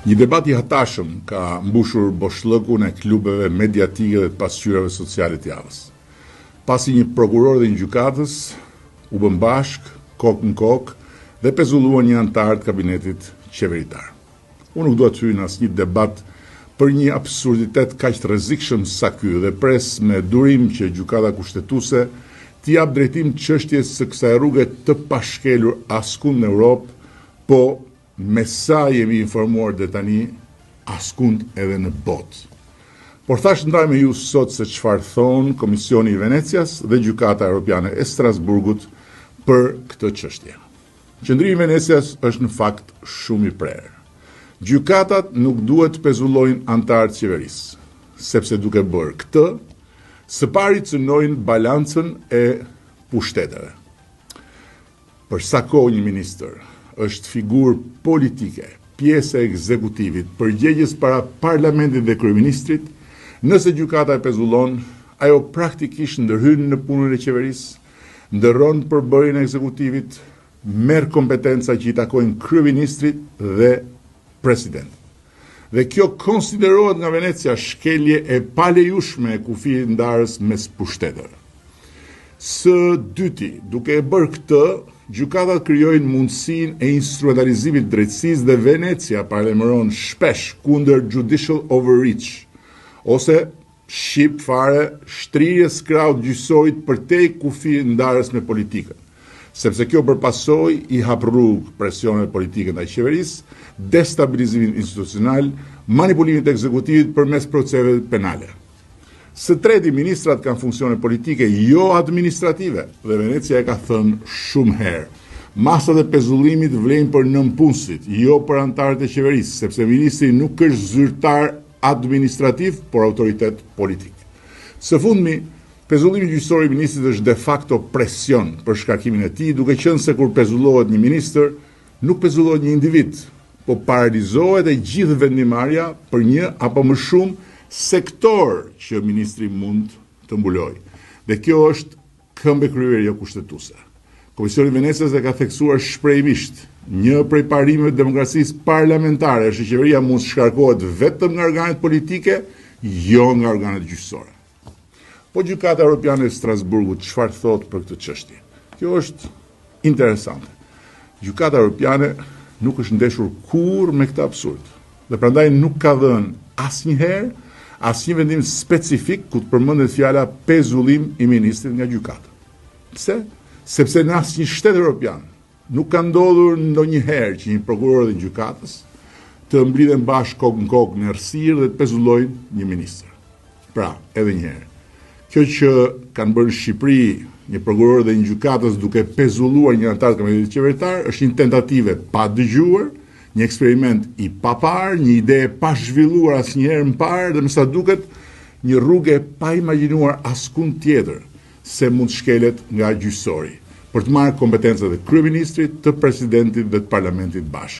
Një debat i hatashëm ka mbushur boshllëkun e klubeve mediatike dhe të pasqyrave sociale të javës. Pasi një prokuror dhe një gjykatës u bënë bashkë, kokë në kokë dhe pezulluan një anëtar të kabinetit qeveritar. Unë nuk dua të hyj në asnjë debat për një absurditet kaq të rrezikshëm sa ky dhe pres me durim që Gjykata Kushtetuese t'i japë drejtim çështjes së kësaj rruge të pashkelur askund në Europë, po me sa jemi informuar deri tani, askund edhe në botë. Por thashë të ndaj me ju sot se çfarë thonë Komisioni i Venecias dhe Gjykata Europiane e Strasburgut për këtë çështje. Qëndrimi i Venecias është në fakt shumë i prerë. Gjykatat nuk duhet të pezullojnë anëtarë të qeverisë, sepse duke bërë këtë, së pari cënojnë balancën e pushteteve. Për sa kohë një ministër është figurë politike, pjesë e ekzekutivit, përgjegjës para parlamentit dhe kryeministrit, nëse gjykata e pezullon, ajo praktikisht ndërhyn në punën e qeverisë, ndërron përbërjen e ekzekutivit, merr kompetenca që i takojnë kryeministrit dhe presidentit. Dhe kjo konsiderohet nga Venecia shkelje e palejushme e kufirit ndarës mes pushteteve. Së dyti, duke e bërë këtë, gjykatat krijojnë mundësinë e instrumentalizimit të drejtësisë dhe Venecia paralajmëron shpesh kundër judicial overreach ose Shqip fare, shtrirjes së krahut të gjyqësorit përtej kufirit ndarës me politikën, sepse kjo për pasojë i hap rrugë presioneve politike ndaj qeverisë, destabilizimit institucional, manipulimit të ekzekutivit përmes proceseve penale. Së treti, ministrat kanë funksione politike, jo administrative, dhe Venecia e ka thënë shumë herë. Masat e pezullimit vlejnë për nëpunësit, jo për anëtarët e qeverisë, sepse ministri nuk është zyrtar administrativ, por autoritet politik. Së fundmi, pezullimi gjyqësor i ministrit është de facto presion për shkarkimin e tij, duke qenë se kur pezullohet një ministër, nuk pezullohet një individ, po paralizohet e gjithë vendimmarrja për një apo më shumë sektorë që ministri mund të mbulojë. Dhe kjo është Këmbë e kryer jo kushtetuese. Komisioni i Venecias e ka theksuar shprehimisht, një prej parimeve të demokracisë parlamentare është që qeveria mund të shkarkohet vetëm nga organet politike, jo nga organet gjyqësore. Po Gjykata Europiane e Strasburgut çfarë thotë për këtë çështje? Kjo është interesante. Gjykata Europiane nuk është ndeshur kurrë me këtë absurd dhe prandaj nuk ka dhënë asnjëherë asnjë vendim specifik ku të përmendet fjala pezullim i ministrit nga gjykata. Pse? Sepse në asnjë shtet europian nuk ka ndodhur ndonjëherë që një prokuror dhe një gjykatës të mblidhen bashkë kokë në kokë në errësirë dhe të pezullojnë një ministër. Pra, edhe një herë, kjo që kanë bërë në Shqipëri një prokuror dhe një gjykatës duke pezulluar një anëtar të kabinetit qeveritar është një tentativë e padëgjuar, një eksperiment i paparë, një ide e pazhvilluar asnjëherë më parë dhe me sa duket një rrugë e paimagjinuar askund tjetër se mund të shkelet nga gjyqësori për të marrë kompetencat e kryeministrit, të presidentit dhe të parlamentit bashkë.